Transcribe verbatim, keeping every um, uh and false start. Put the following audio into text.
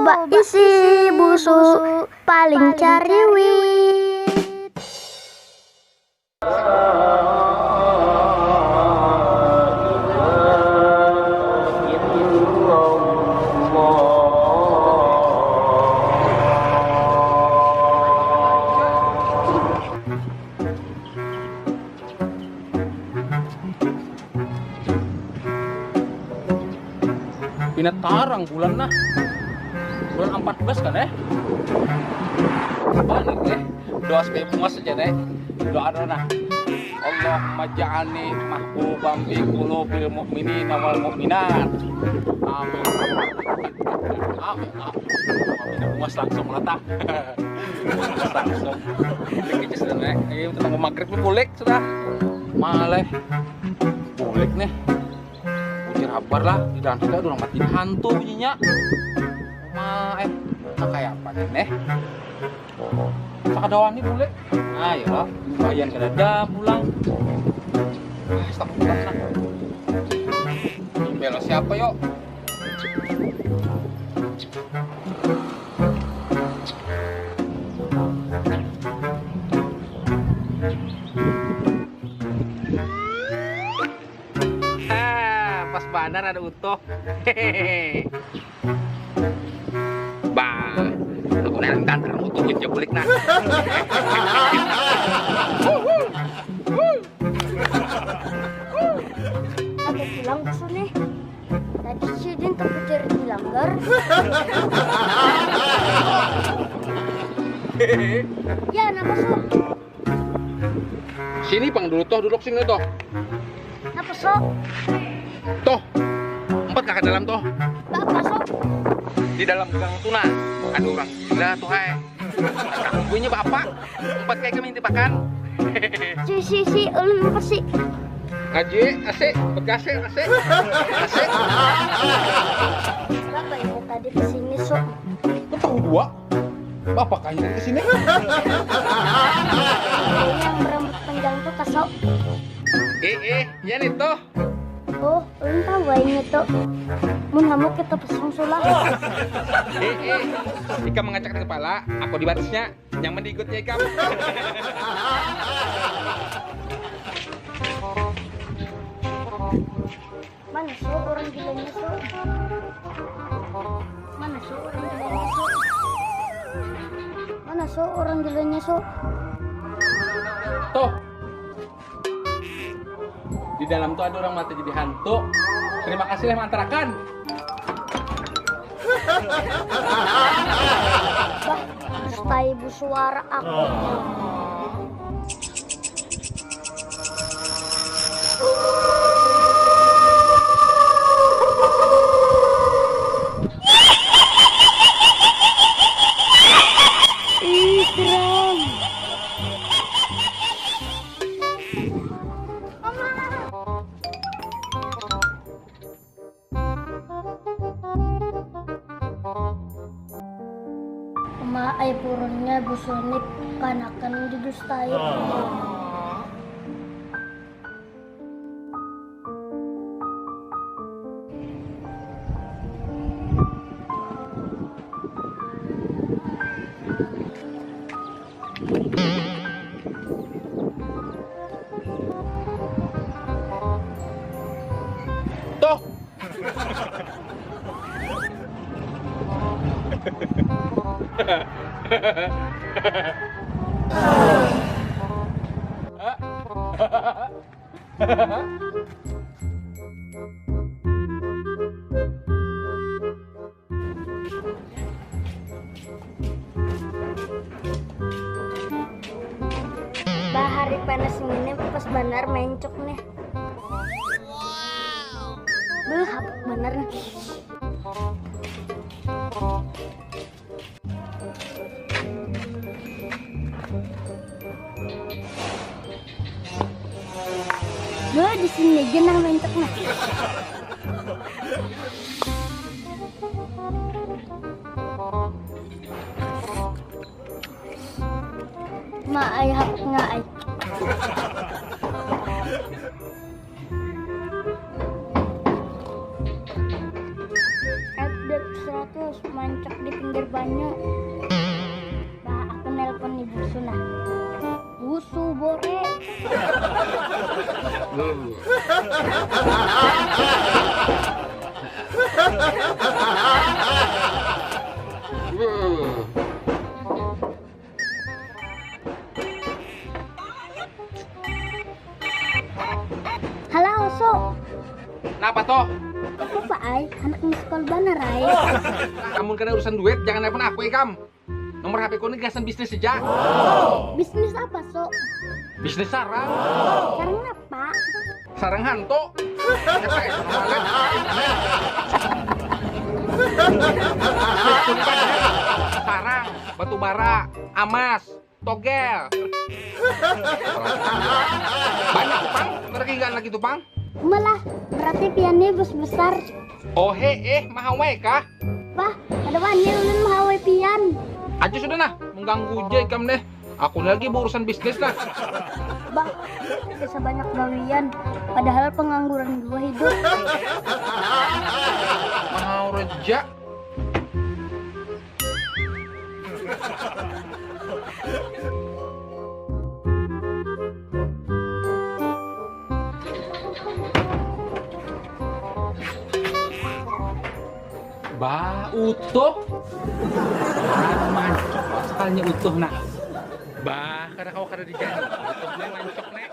Isi busu paling cariwit. Pina tarang bulan nah. Bulan empat belas kan eh? Balik eh. Doa supaya bungas saja deh. Doa doa nah. Allahumma ja'alni mahbuban fi qulubil mu'minina wal mu'minat. Amin. Amin. Amin. Bungas langsung lah tah. Langsung. Ini kita tunggu maghrib nih bulik sudah. Maleh. Bulik nih. Ujar habar lah di dalam situ ada orang mati hantu bunyinya. Ma eh, nah kayak apa nih? Sakadawan nih bulik. Ayo lah, lumayan kada ada pulang. Ah, stop pulang nah. Bela siapa yuk? Hah, pas banar ada utuh. Bah, aku nang tantang utuh aja bulik nah. Ada bilang pesan nih. Tadi sidin terkejar di langgar. Ya, napa sok? Sini pang dulu toh, duduk sini toh. Napa sok? Toh. Empat kakak dalam toh. Napa sok? Di dalam gang tu nah, ada orang gila tuh hai. Punya bapak. Empat kayak kami tipakan. Si si si ulun apa sih? Ngaji asik, bekasik asik. Asik. Berapa ya tadi kesini sok? Kau tahu dua? Bapak kayaknya di sini. Yang berambut panjang tuh kasok. Eh eh, ya nih toh. Oh, ulun tahu aing itu. Mun hamuk kita pesung sulah. Eh eh, ikam mengacak di kepala, aku di batisnya. Yang mendigutnya ikam. Mana so orang gilanya so? Mana so orang gilanya so? Mana so orang gilanya so? Tuh. Di dalam tuh ada orang mati jadi hantu. Terima kasih lah mantarakan. Bah, stay bu suara aku. Uma ai purunnya Bu Sunik kanakan didustai. Tuh. Bahari panas ini pas banar mencuk nih. Beuh, hapuk banar nih. Beuh, di sini aja nang mencuk nah. Ma ai hapuknya ai. Update Seratus mancak di pinggir banyu. Bah, aku nelpon ibu Suna. Busu bore. Halo, Oso. Napa toh? Apa, Ai? Anak miss call banar, Ai. Amun kada urusan duit, jangan nelpon aku ikam. Nomor H P ku ni gasan bisnis saja. Bisnis apa, So? Bisnis sarang. Sarang apa? Sarang hantu. Sarang, batu bara, amas, togel. Banyak tu pang, kada kainggaan lagi tu pang. Malah, berarti pian ni bos besar. Oh he eh, mahawai kah? Bah, kada wani ulun mahawai pian. Aja sudah nah, mengganggu ja ikam deh. Aku ni lagi berurusan bisnis nah. Bah, bisa banyak gawian, padahal pengangguran jua hidup. Mahau reja. Bah, utuh. Mancok sekalinya utuh nah. Bah, kada kawa kada dijadi. Utuh nih mancok nih.